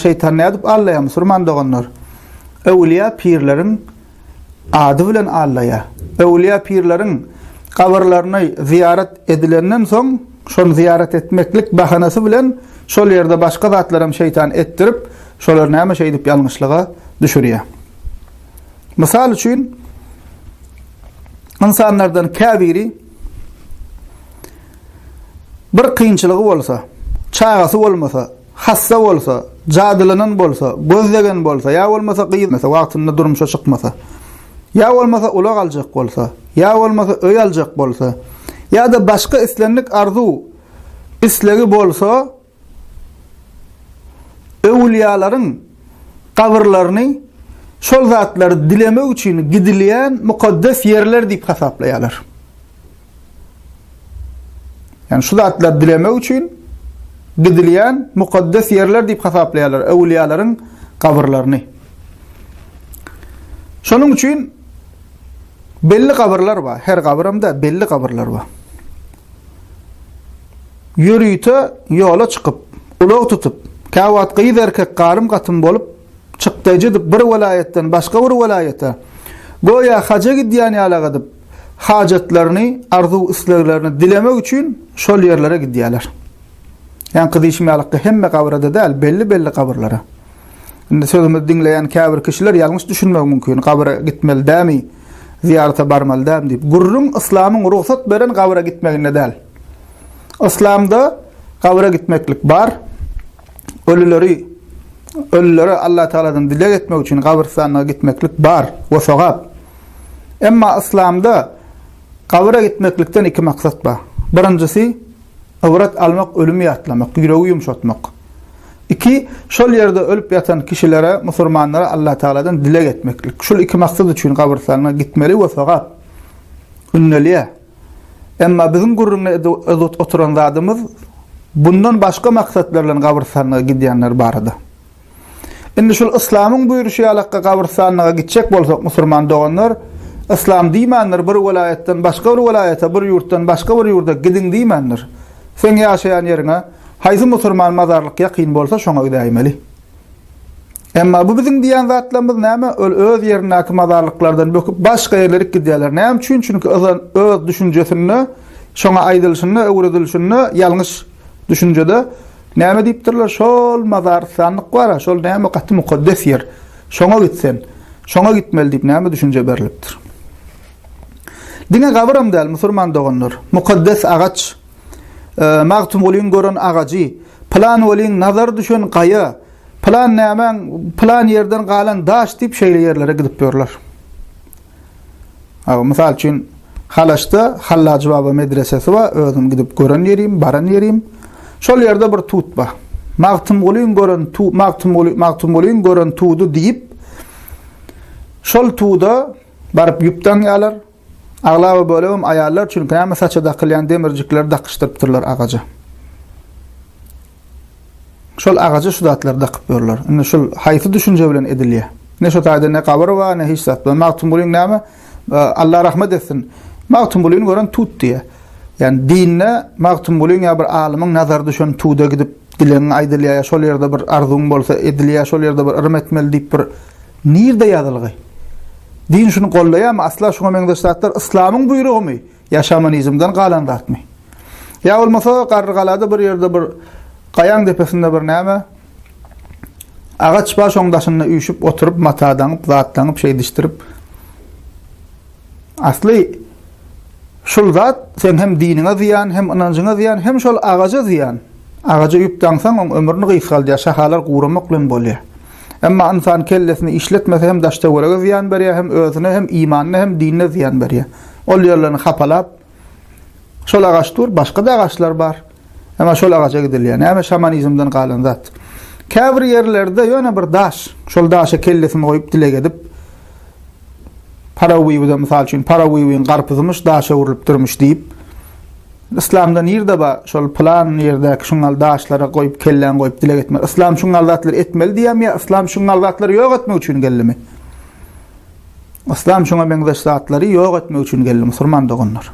Şeýtan nädip aldaýar musurman doganlar? Öwülýä pirleriň ady bilen aldaýar. Öwülýä pirleriň gabyrlaryny zyýarat edilenden soň, şony zyýarat etmeklik bahanasy bilen şol ýerde başga zatlaram şeýtan etdirip, şolary näme şeýdip ýalňyşlyga düşürýär. Mysal üçin, ynsanlardan käbiri bir kynçylygy bolsa, çagasy bolmasa, Hassa bolsa, jadylanan bolsa, göz degen bolsa, ýa bolmasa gyz wagtynda durmuşa çykmasa, ýa bolmasa ulag aljak bolsa, ýa bolmasa öý aljak bolsa, ýa-da başga islendik arzuw, islegi bolsa, öwülýalaryň gabyrlaryny şol zatlary dilemek üçin gidilýän mukaddes ýerler diýip hasaplaýarlar. Ýagny şu zatlary dilemek üçin gidilýän mukaddes ýerler diýip hasaplaýarlar öwülýalaryň gabyrlaryny. Şonuň üçin belli gabyrlar bar. Her gabyram da belli gabyrlar bar. Ýörite ýola çykyp, ulag tutup, käwagt gyz erkek garym-gatym bolup çykdaýjy edip bir welaýatdan başga bir welaýata, göýä haja gidýän ýalak edip, hajatlaryny, arzuw-isleglerini dilemek üçin şol ýerlere gidýärler. Ýaňky diýşim ýalakda hemme gabyra-da däl, belli-belli gabyrlara. Indi sözümizi diňleýän käbir kişiler ýalňyş düşünmegi mümkin, gabyra gitmeli dämi, zyýarata barmaly dämi diýip. Gürrüň yslamyň rugsat beren gabyra gitmeginde däl. Yslamda gabyra gitmeklik bar. Ölüleri ölülere Allah Tagaladan dileg etmek üçin gabyrstanyna gitmeklik bar we sogap. Emma yslamda gabyra gitmeklikden iki maksat bar. Birinjisi, ybrat almak, ölümi ýatlamak, ýüregi ýumşatmak. Iki, şol ýerde ölüp ýatan kişilere, musurmanlara Allah Tagaladan dileg etmeklik. Şul iki maksat üçin gabyrstanyna gitmeli we sogap ündelýär. Emma biziň gürrüňini edip oturan zadymyz bundan başga maksatlar bilen gabyrstanlyga gidýänler barada. Indi şul yslamyň buýruşy ýalakka gabyrstanlyga gitjek bolsak musurman doganlar, yslam diýmändir bir welaýatdan başga bir welaýata, bir ýurtdan başga bir ýurda gidiň diýmändir. Seň ýaşaýan ýeriňe haýsy musurman mazarlyk ýakyn bolsa şoňa gidäýmeli. Emma bu biziň diýýän zatlarymyz näme? Ol öz ýerindäki mazarlyklardan böküp başga ýerlerik gidýärler. Näme üçin? Çünki yzan öz düşünjesinde, şoňa aýdylyşynda, öwredilişinde ýalňyş düşünjede näme diýipdirler? Şol mazarystanlyk bar-a, şol näme gaty mukaddes ýer. Şoňa git sen. Şoňa gitmeli diýip näme düşünje berlipdir. Diňe gabyram däl, musurman doganlar. Mukaddes agaç, Magtymgulyň gören agajy, Pylan weliň nazary düşen gaýa, pylan nämäň, pylan ýerden galan daş diýip şeýle ýerlere gidip ýörler. Aga, mysal üçin, Halaşda Hallajy baba medresesi bar, özüm gidip gören ýerim, baran ýerim. Şol ýerde bir tut bar. Magtymgulyň gören tu, Magtymguly, Magtymgulyň gören tudy diýip, şol tuda baryp ýüp daňýarlar. Aglaba bölegem aýallar, çünki näme saça dakylýan demirjikleri dakyşdyrypdyrlar agaja. Şol agaja şu zatlary dakyp ýörler. Indi şul haýsy düşünje bilen edilýär? Ne şo taýda ne gabyr bar, ne hiç zat bar. Magtymgulyň näme? Allah rahmet etsin. Magtymgulyny gören tut diýýär. Ýani dinde Magtymgulyň ýa bir alymyň nazary düşen tuda gidip dilegiň aýdylýar ýa şol ýerde bir arzuwyň bolsa edilýär, şol ýerde bir yrym etmeli diýip bir Nirde ýazylgy? Din şuny goldaýarmy? Asla şuňa meňzeş zatlar yslamyň buýrugymy ýa şamanizmden galan zatmy? Ýa bolmasa Garrygalada bir ýerde bir gaýaň depesinde bir näme agaç bar şoň daşynda üýşüp oturyp mata daňyp zat daňyp şeýdişdirip asly şul zat seň hem diniňe zyýan hem ynanjyňa zyýan hem şol agaja zyýan. Agaja ýüp daňsaň oň ömrüni gysgaldýar şahalar guramak bilen bolýar. Emma ynsan kellesini işletmese hem daş-töwerege zyýan berýär, hem özüne, hem imanyna, hem dinine zyýan berýär. Ol ýerlerini hapalap, şol agaç dur, başga-da agaçlar bar. Emma şol agaja gidilýär. Näme şamanizmden galan zat. Käbir ýerlerde ýöne bir daş, şol daşa kellesini goýup dileg edip, Parawbibi-de mysal üçin, Parawbibiň garpyzymyş daşa öwrülipdirmiş diýip, Yslamda nirde bar şol pylan ýerdäki şuňňal daşlara goýup kelläňi goýup dileg etmek. Yslam şuňňal zatlary etmeli diýýärmi ýa yslam şuňňal zatlary ýok etmek üçin geldimi? Yslam şuňa meňzeş zatlary ýok etmek üçin geldi musurman doganlar.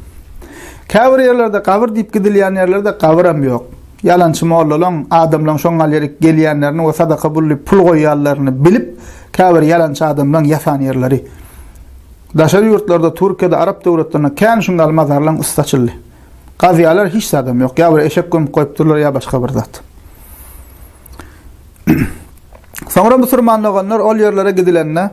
Käbir ýerlerde gabyr diýip gidilýän ýerlerde gabyram ýok. Ýalançy mollalaň, adamlaň şoňňal ýerik gelýänlerini we sadaka pully pul goýýanlaryny bilip, käbir ýalançy adamlaň ýasan ýerleri. Daşary ýurtlarda, Türkiýede, arap döwletlerinde kän şuňňal mazarlaň üsti açyldy. Gazýarlar hiç zadam ýok. Ýa bir eşek gömüp goýupdyrlar ýa başga bir zat. Soňra musurman doganlar ol ýerlere gidilende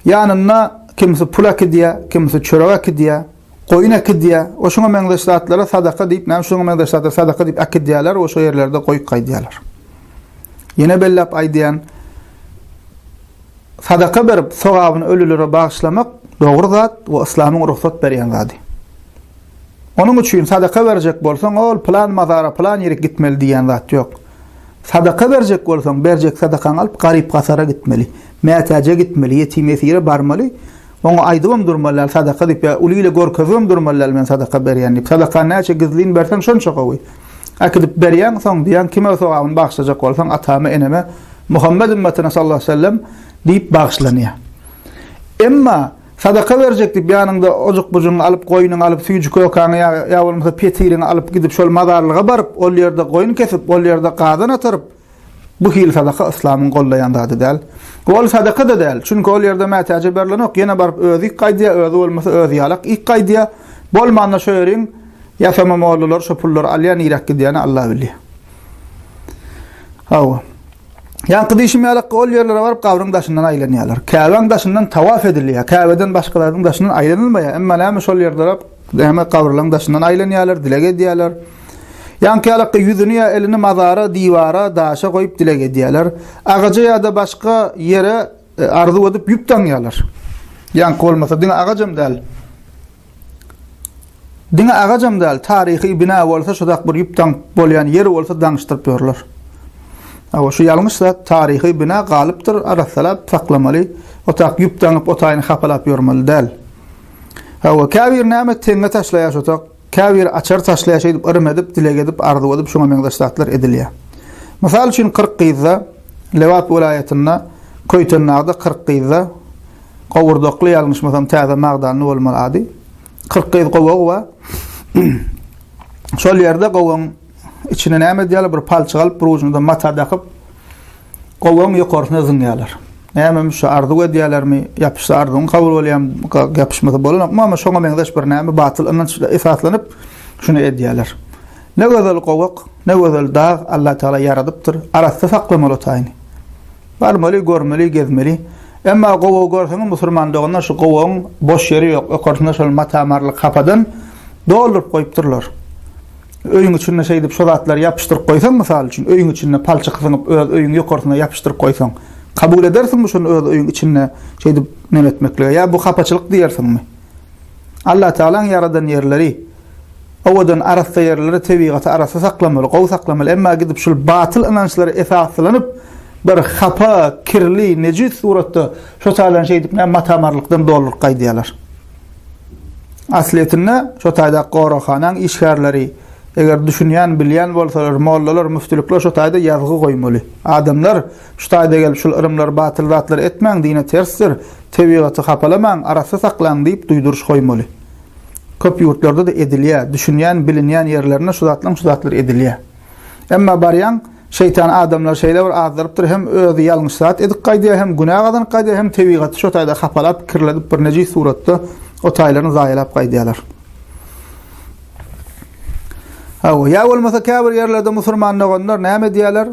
ýanynda kimsi pul äkidýär, kimsi çörek äkidýär, goýun äkidýär. O şuňa meňzeş zatlara sadaka diýip, näme şuňa meňzeş zatlara sadaka diýip äkidýärler we şo ýerlerde goýup gaýdýarlar. Ýene belläp aýdýan, sadaka berip sogabyny ölülere bagyşlamak dogry zat we yslamyň rugsat berýän zady. Onuň üçin sadaka berjek bolsaň, ol pylan mazara, pylan ýere gitmeli diýýän zat ýok. Sadaka berjek bolsaň, berjek sadakaňy alyp garyp-gasara gitmeli, mätäje gitmeli, ýetim-ýesire barmaly. Oňa aýdybam durmaly däl sadaka diýip ýa uly ile görkezibem durmaly däl men sadaka berýän diýip. Sadakany näçe gizlin berseň şonça gowy. Äkidip berýäň, soň diýýäň kime sogabyny bagyşlajak bolsaň atama, eneme, Muhammet ümmetine sallallahu aleýhi we sellem diýip bagyşlanýar. Emma Sadaka berjek diýip, ýanyňda ojuk-bujuňy alyp, goýnuňy alyp, süýji-kökäňi ýa, ýa bolmasa petiriňi alyp gidip, şol mazarlyga baryp, ol ýerde goýun kesip, ol ýerde gazan ataryp, bu hili sadaka yslamyň gollaýan zady däl. We ol sadaka-da däl. Çünki ol ýerde mätäje berlenok, ýene baryp özi iýip gaýdýar, özi bolmasa özi ýalak iýip gaýdýar. Bolmanda şo ýeriň ýasama mollalary şo pullary alýar, niräk gidýäni Alla bilýär. Hawa. Ýaňky diýşim ýaly ol ýerlere baryp gabryň daşyndan aýlanýarlar. Käbäň daşyndan tawaf edilýär. Käbeden başga zadyň daşyndan aýlanylmaýar. Emma näme şol ýerlere näme gabyrlaryň daşyndan aýlanýarlar, dileg edýärler. Ýaňky ýaly ýüzüni ýa elini mazara, diwara, daşa goýup dileg edýärler. Agaja ýa-da başga ýere e, arzuw edip ýüp daňýarlar. Ýaňky bolmasa diňe agajam däl. Diňe agajam däl, taryhy bina bolsa şodak bir ýüp daňyp bolýan ýer bolsa daňyşdyryp ýörler. Hawa, şu ýalňyş zat, taryhy bina galypdyr, arassalap saklamaly, otak ýüp daňyp otaýyny hapalap ýörmeli däl. Hawa, käbir näme teňňe taşlaýar şotak, käbir açar taşlaýar şeýdip yrym edip, dileg edip, arzuw edip şuňa meňzeş zatlar edilýär. Mysal üçin 40 gyzda Lebap welaýatynda Köýtendagda 40 gyzda Gowurdakly ýalňyşmasam täze magdanly bolmaly ady. 40 gyz gowagy bar. Şol ýerde gowagyň içine näme edýärler? Bir palçyk alyp, bir ujuny-da mata dakyp, gowagyň ýokarsyna zyňýarlar. Nämemiş şu arzuw edýärlermi? Ýapyşsa arzuwyň kabul bolýarmy? Ýapyşmasa bolanokmy? Amma şoňa meňzeş bir näme batyl ynanç esaslanyp şuny edýärler. Ne gözel gowak, ne gözel dag Allah Tagala ýaradypdyr. Arassa saklamaly o taýyny. Barmaly, görmeli, gezmeli. Emma gowagy görseňiz musurman doganlar şu gowagyň boş ýeri ýok. Ýokarsynda şol mata-marlyk hapadan dolduryp goýupdyrlar. Öýüň içinde şeýdip şo zatlary ýapyşdyryp goýsaň mysal üçin öýüň içinde palçyk zyňyp öz öýüň ýokarsyna ýapyşdyryp goýsaň kabul edersiňmi şony öz öýüň içinde şeýdip neme etmeklige ýa bu hapaçylyk diýersiňmi? Allah Tagalaň ýaradan ýerleri owadan arassa ýerleri tebigaty arassa saklamaly, gowy saklamaly. Emma gidip şul batyl ynançlara esaslanyp bir hapa, kirli, nejis suratda şo taýdan şeýdip näme mata-marlykdan dolduryp gaýdýarlar. Aslyýetinde şo taýdaky goraghanaň işgärleri eger düşünýän, bilýän bolsalar, mollalar, müftülikler şo taýda ýazgy goýmaly. Adamlar şu taýda gelip şul yrymlary, batyl zatlary etmäň, dine tersdir. Tebigaty hapalamaň, arassa saklaň diýip duýduryş goýmaly. Köp ýurtlarda-da edilýär. Düşünýän, bilinýän ýerlerinde şu zatlaryň şu zatlar edilýär. Emma barýaň, şeýtan adamlary şeýle bir azdyrypdyr, hem özi ýalňyş zat edip gaýdýar, hem günä gazanyp gaýdýar, hem tebigaty şo taýda hapalap, kirledip bir nejis suratda o taýlaryny zaýalap gaýdýarlar. Hawa, ýa bolmasa käbir ýerlerde musurman doganlar näme edýärler?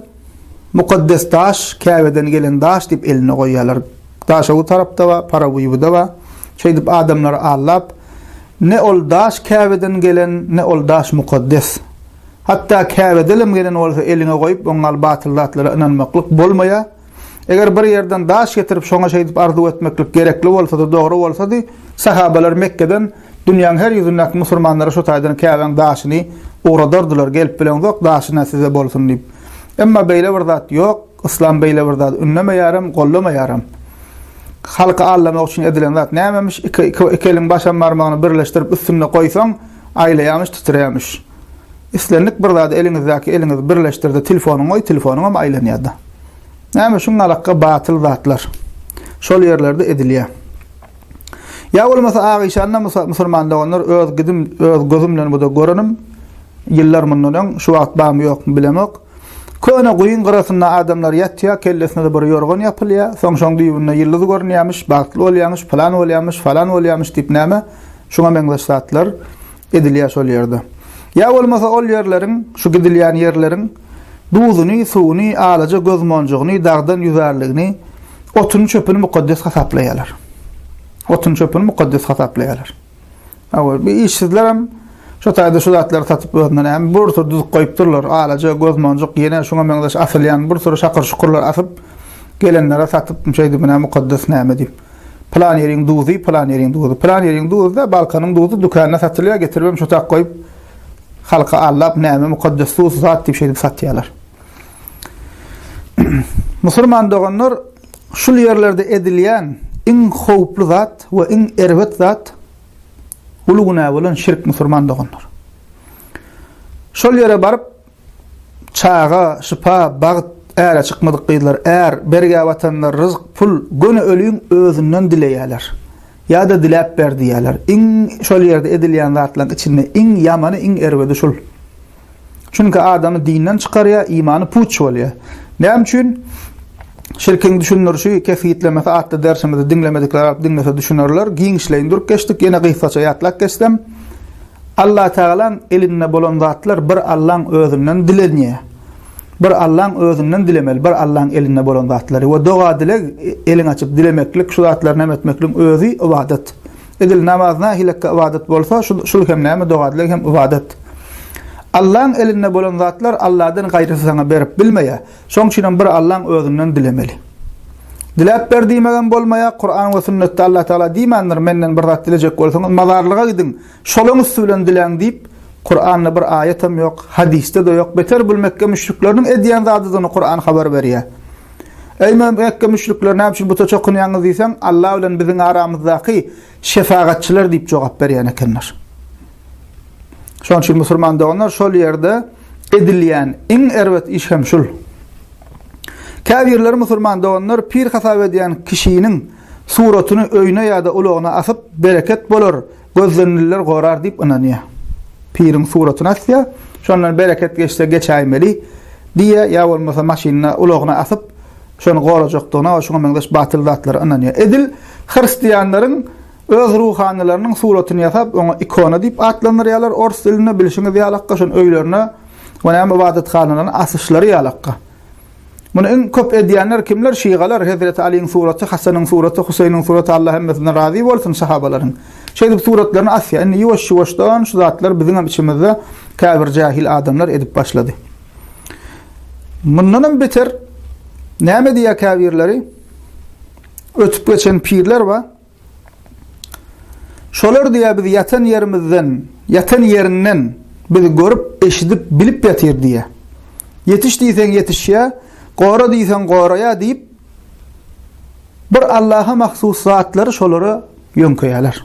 Mukaddes daş, Käbeden gelen daş diýip eline goýýarlar. Daşoguz tarapda bar, Parawýuwda bar. Şeýdip adamlary aldap, ne ol daş Käbeden gelen, ne ol daş mukaddes. Hatda Käbedelem gelen bolsa eliňe goýup oňňal batyl zatlara ynanmaklyk bolmaýar. Eger bir ýerden daş getirip şoňa şeýdip arzuw etmeklik gerekli bolsady, dogry bolsady, sahabalar Mekgeden dünýäň her ýüzündäki musurmanlara şo taýdan Käbäň daşyny ugradardylar, gelip bileňzok, daşy-na size bolsun diýip. Emma beýle bir zat ýok, yslam beýle bir zady ündemeýärem, gollamaýaram. Halky aldamak üçin edilen zat nämemiş? Iki, iki, iki eliň başam barmagyny birleşdirip üstünde goýsaň, aýlaýamyş, titreýämiş. Islendik bir zady eliňizdäki eliňizi birleşdirde telefonyňy goý, telefonyňam aýlanýar-da. Näme şuň alakga batyl zatlar. Şol ýerlerde edilýär. Ýa bolmasa Ak işanda musulman doganlar öz gidim, öz gözüm bilen bu-da görenim. Ýyllar mundan öň, şu wagt barmy ýokmy bilemok. Köne guýyň gyrasynda adamlar ýatýar, kellesine-de bir ýorgan ýapylýar. Soň şoň düýbünde ýyldyz görünýärmiş, bagtly bolýarmyş, pylan bolýarmyş, falan bolýarmyş diýip näme, şuňa meňzeş zatlar edilýär şol ýerde. Ýa bolmasa ol ýerleriň, şu gidilýän ýerleriň duzuny, suwuny, alaja gözmonjugyny, dagdan ýüzärligini, otuny-çöpüni mukaddes hasaplaýarlar. Otuny-çöpüni mukaddes hasaplaýarlar. Hawa, bir işsizlerem şo taýda şu zatlary satyp özüne näme bir sürü düzüp goýupdyrlar. Alaja, gözmonjuk, ýene şuňa meňzeş asylýan bir sürü şakyr-şukurlar asyp, gelenlere satyp, şeýdip näme mukaddes näme diýip. Pylan ýeriň duzy, pylan ýeriň duzy. Pylan ýeriň duzy-da Balkanyň duzy dükanda satylýar, getiribem şo tak goýup halky aldap näme mukaddes duz zat diýip şeýdip satýarlar. Musulman doganlar, şul ýerlerde edilýän iň howply zat we iň erbet zat uly günä bolan şirk musulman doganlar. Şol ýere baryp çaga, şypa, bagt, äre çykmadyk gyzlar, är, bergä batanlar, ryzk, pul göni ölüň özünden dileýärler. Ýa-da diläp ber diýýärler. Iň şol ýerde edilýän zatlaryň içinde iň ýamany, iň erbedi şul. Çünki adamy dinden çykarýar, imany puç bolýar. Näme üçin? Şirkiň düşündirişi, kesgitlemesi atly dersimizi diňlemedikler alyp diňlese düşünerler. Giňişleýin durup geçdik, ýene gysgaça ýatlap geçsem. Allatagalaň elinde bolan zatlar bir Allaň özünden dilenýär. Bir Allaň özünden dilemeli, bir Allaň elinde bolan zatlary we doga-dileg, eliňi açyp dilemeklik, şu zatlary näme etmekligiň özi ybadat. Edil namaz nähilekge ybadat bolsa, şul hem näme doga-dileg hem ybadat. Allaň elinde bolan zatlar Alladan gaýrysy saňa berip bilmeýär. Şoň üçinem bir Allaň özünden dilemeli. Diläp ber diýmegem bolmaýar. Kuran we sünnetde Allah Tagala diýmändir, menden bir zat dilejek bolsaňyz mazarlyga gidiň, şolaň üsti bilen diläň diýip, Kuranda bir aýatam ýok, hadysda-da ýok. Beter bul Mekge müşrikleriniň edýän zadydygyny Kuran habar berýär. Eý Mekge müşrikleri näme üçin buta çokunýaňyz diýseň, Allah bilen biziň aramyzdaky şefagatçylar diýip jogap berýän ekenler. Şonuň üçin musulman doganlar şol ýerde edilýän iň erbet iş hem şul. Käbirleri musulman doganlar pir hasap edýän kişiniň suratyny öýüne ýa-da ulagyna asyp, bereket bolar, gözlenililer gorar diýip ynanýar. Piriň suratyny asýar, şondan bereket geçse geçäýmeli diýýär, ýa bolmasa maşynyna, ulagyna asyp, şony gorajakdygyna we şuňa meňzeş batyl zatlara ynanýar. Edil hristianlaryň öz ruhanylarynyň suratyny ýasap, oňa ikona diýip atlandyrýarlar ors dilinde, bilşiňiz ýalakka, şony öýlerine we näme ybadathanalaryna asyşlary ýalakka. Muny iň köp edýänler kimler? Şigalar, Hezreti Alyň suraty, Hasanyň suraty, Huseýniň suraty, Allah hemmesinden razy bolsun sahabalaryň. Şeýdip suratlaryny asýar. Indi ýuwaş-ýuwaşdan şu zatlar biziň hem içimizde käbir jahil adamlar edip başlady. Mundanam beter näme diýýär käbirleri? Ötüp geçen pirler bar. Şolar diýýär biz ýatan ýerimizden, ýatan ýerinden bizi görüp, eşidip, bilip ýatyr diýýär. Ýetiş diýseň ýetişýär, gora diýseň goraýar diýip, bir Allaha mahsus zatlary şolara ýöňkeýärler.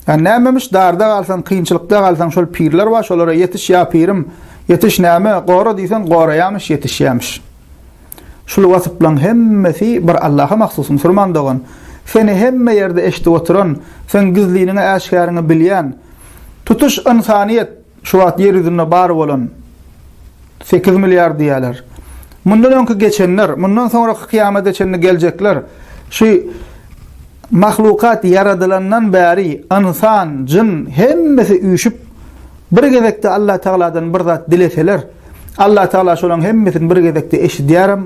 Ýa nämemiş darda galsaň, kynçylykda galsaň şol pirler bar, şolara ýetiş ýa pirim, ýetiş näme, gora diýseň goraýarmyş, ýetişýärmiş. Şul wasyplaň hemmesi bir Allaha mahsus, musulman dogan. Seni hemme ýerde eşidip oturan, seň gizliniňi, äşgäriňi bilýän, tutuş ynsanyýet, şu wagt ýer ýüzünde bar bolan sekiz milliard diýýärler. Mundan öňki geçenler, mundan soňraky kyýamata çenli geljekler, şu mahlukat ýaradylandan bäri ynsan, jyn hemmesi üýşüp bir gezekde Allah Tagaladan bir zat dileseler, Allah Tagala şolaryň hemmesini bir gezekde eşidýärem,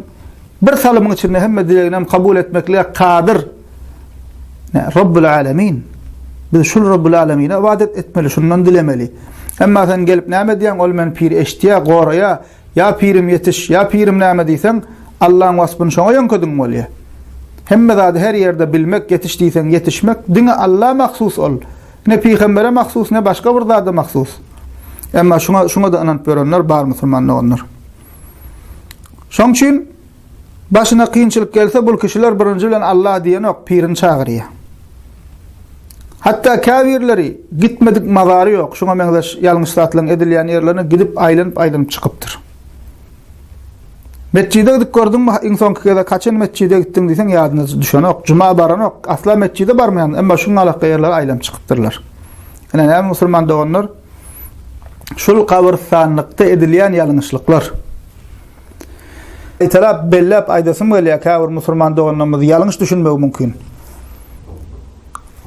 bir salymyň içinde hemme dileginem kabul etmeklige kadyr. Rabbul Alemin. Biz şul Rabbul Alemine ybadat etmeli, şundan dilemeli. Emma sen gelip näme diýýäň, ol meni pir eşitýär, goraýar. Ýa pirim ýetiş, ýa pirim näme diýseň, Allaň waspyny şoňa ýöňkediň bolýar. Hemme zady her ýerde bilmek, ýetiş diýseň ýetişmek diňe Alla mahsus ol. Ne pygambere mahsus, ne başga bir zada mahsus. Emma şuňa şuňa-da ynanyp ýörenler bar musulman doganlar. Şoň üçin başyna kynçylyk gelse bul kişiler birinji bilen Allah diýenok, pirini çagyrýar. Hatda käbirleri gitmedik mazary ýok, şuňa meňzeş ýalňyş zatlaryň edilýän ýerlerine gidip aýlanyp-aýlanyp çykypdyr. Metjide gidip gördüňmi iň soňky gezek haçan metjide gitdiň diýseň ýadyna düşenok, juma baranok, asla metjide barmaýan, emma şuň alakga ýerlere aýlanyp çykypdyrlar. Ine näme musulman doganlar? Şul gabyrystanlykda edilýän ýalňyşlyklar. Gaýtalap belläp aýdasym gelýär, käbir musulman doganlarymyz ýalňyş düşünmegi mümkin.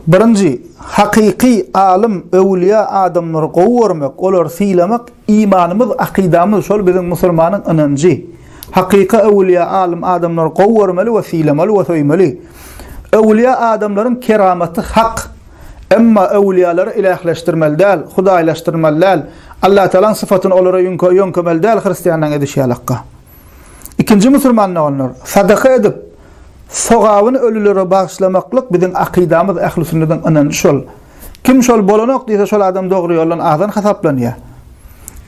Birinji, hakyky alym, öwülýä adamlary gowy görmek, olary sylamak imanymyz, akydamyz, şol biziň musulmanyň ynanjy. Hakyky öwülýä alym adamlary gowy görmeli we sylamaly we söýmeli. Öwülýä adamlaryň keramaty hak. Emma öwülýalary ilähleşdirmeli däl, hudaýlaşdyrmaly däl, Allatagalaň sypatyny olara ýöňkemeli däl hristianlaryň edişi ýalakka. Ikinji musulman doganlar, sadaka edip, sogabyny ölülere bagyşlamaklyk biziň akydamyz, ähli sünnediň ynanjy şol. Kim şol bolanok diýse şol adam dogry ýoldan azan hasaplanýar.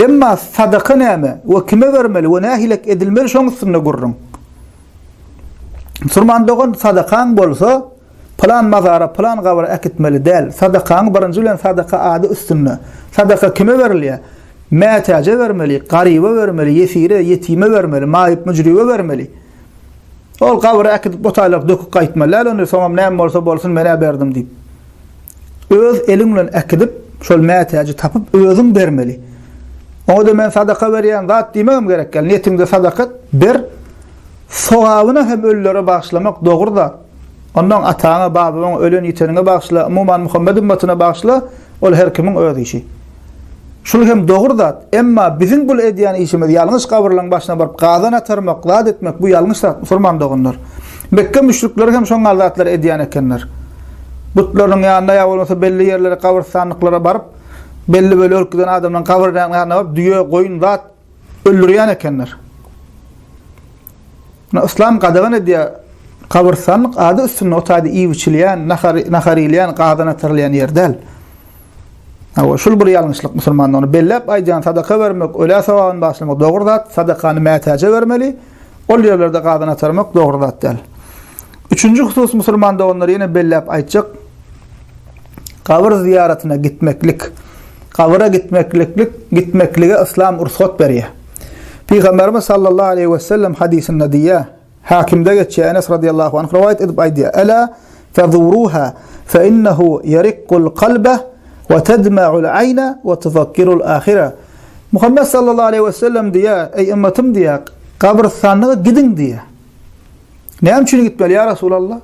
Emma sadaka näme we kime bermeli we nähilek edilmeli şoň üstünde gürrüň. Musulman dogan sadakaň bolsa, Pylan mazara, pylan gabra äkitmeli däl. Sadakaňy birinji bilen sadaka ady üstünde. Sadaka kime berilýär? Mätäje bermeli, garyba bermeli, ýesire, ýetime bermeli, maýyp-müjribe bermeli. Ol gabra äkidip o taýlak döküp gaýtmaly däl ony, soňam näme bolsa bolsun men-ä berdim diýip. Öz eliň bilen äkidip, şol mätäji tapyp özüň bermeli. Oňa-da men sadaka berýän zat diýmegem gerek däl. Niýetiňde sadaka et, ber. Sogabyny hem ölülere bagyşlamak dogry zat. Onnoň ataňa, babaňa, ölen-ýiteniňe bagyşla, umuman Muhammet ümmetine bagyşla, ol her kimiň öz işi. Şul hem dogry zat. Emma biziň bul edýän işimiz ýalňyş gabyrlaň başyna baryp gazan atarmak, zat etmek bu ýalňyş zat musulman doganlar. Mekge müşrikleri hem şoň ýaly zatlary edýän ekenler. Butlarynyň ýanyna ýa bolmasa belli ýerlere gabyrstanlyklara baryp belli-belli ölüp giden adamlaryň gabyrynyň ýanyna baryp düýe, goýun zat öldürýän ekenler. Muny yslam gadagan edýär. Gabyrstanlyk ady üstünde o taýda iýip-içilýän, nahar nahar iýilýän, gazan atyrylýan ýer däl. Hawa, şul bir ýalňyşlyk musulmanda ony belläp aýdýan, sadaka bermek, ölä sogabyny bagyşlamak dogry zat, sadakany mätäje bermeli, ol ýerlerde gazan atarmak dogry zat däl. Üçünji husus musulman doganlar ýene belläp aýtjak, gabyr zyýaratyna gitmeklik. Gabyra gitmekliklik, gitmeklige yslam rugsat berýär. Pygamberimiz sallallahu aleýhi we sellem hadysynda diýýär, Hakimde geçýär, Enes radiyallahu anh rowaýat edip aýdýar, Ela fezuruha fe innehu yerikkul kalbe we tedma'ul aýna we tuzakkirul ahire. Muhammed sallallahu aleýhi we sellem diýýär, eý ümmetim diýýär, gabrystanlyga gidiň diýýär. Näme üçin gitmeli ýa Resulallah?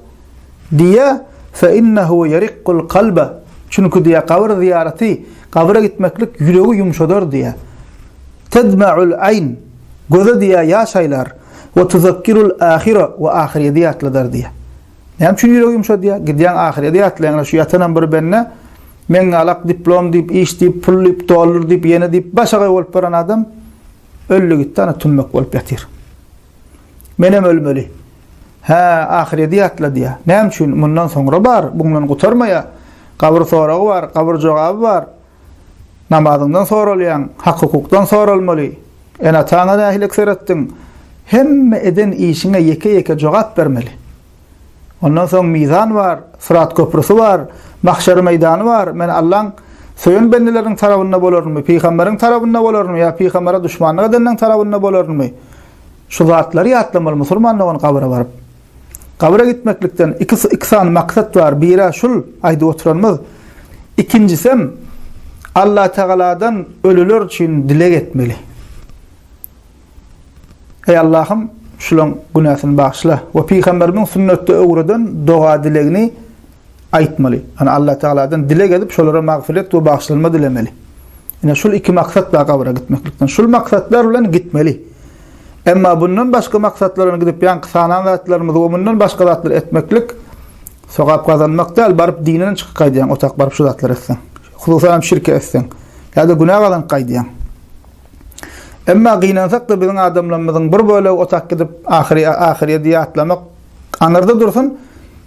Diýýär, Fe innehu yerikkul kalbe. Çünki diýýär, gabyr zyýaraty, gabyra gitmeklik ýüregi ýumşadar diýýär. Tedma'ul aýn. Göze diýýär, ýaş aýlar. We tuzakkirul ahire we ahyrýeti ýatladar diýýär. Näme üçin ýüregi ýumşadýar? Gidýäň ahyrýeti ýatlaýaň. Şu ýatanam bir bende meň galak diplom diýip, iş diýip, pul diýip, dollar diýip, ýene diýip başagaý bolup baran adam öldi gitdi, ana tümmek bolup ýatyr. Menem ölmeli. Hä, ahyredi ýatladýa. Näme üçin? Mundan soňra bar, buňdan gutarmaýa. Gabyr soragy bar, gabyr jogaby bar. Namazyňdan soralýaň, hak-hukukdan soralmaly. Ene-ataňa nähili seretdiň? Hemme eden işiňe ýeke-ýeke jogap bermeli. Ondan soň mizan bar, Syrat köprüsi bar, mahşer meýdany bar. Men Allaň söýen bendeleriniň tarabynda bolarynmy, pygamberiň tarabynda bolarynmy ýa pygambere duşmanlyk edenleň tarabynda bolarynmy? Şu zatlary ýatlamaly musulman dogan gabyra baryp. Gabyra gitmeklikden iki, iki sany maksat bar. Biri şul aýdyp oturanymyz. Ikinjisem Allatagaladan ölüler üçin dileg etmeli. Eý Allahym, şulaň günäsini bagyşla. We pygamberimiň sünnetde öwreden doga-dilegini aýtmaly. Ýagny Allah Tagaladan dileg edip, şolara magfyret we bagyşlanma dilemeli. Ine şul iki maksat bar gabra gitmeklikden. Şul maksatlar bilen gitmeli. Emma bundan başga maksatlar bilen gidip ýaňky sanan zatlarymyzy we mundan başga zatlar etmeklik sogap gazanmak däl, baryp dinden çykyp gaýdýaň, otak baryp şu zatlary etseň. Hususan hem şirke etseň ýa-da günä gazanyp gaýdýaň. Emma gynansak-da biziň adamlarymyzyň bir bölegi otak gidip ahyry ahyrýedi ýatlamak aňyrda dursun,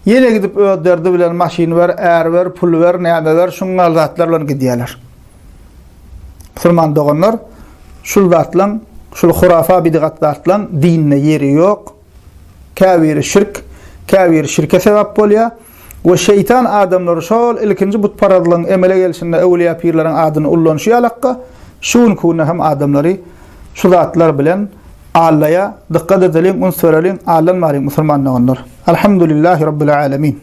ýene gidip öz derdi bilen maşyn ber, är ber, pul ber, näme ber, şuň ýaly zatlar bilen gidýärler. Musulman doganlar, şul zatlaň, şul hurafa bidgat zatlaň dinde ýeri ýok. Käbiri şirk, käbiri şirke sebäp bolýar. We şeýtan adamlary şol ilkinji butparazlygyň emele gelşinde öwlüýä pirleriň adyny ullanyşy ýalakka, şu günki günde hem adamlary şu zatlar bilen aldaýar. Dykgat edeliň, üns bereliň, aldanmalyň musulman doganlar. Alhamdulillahi Rabbil alemin.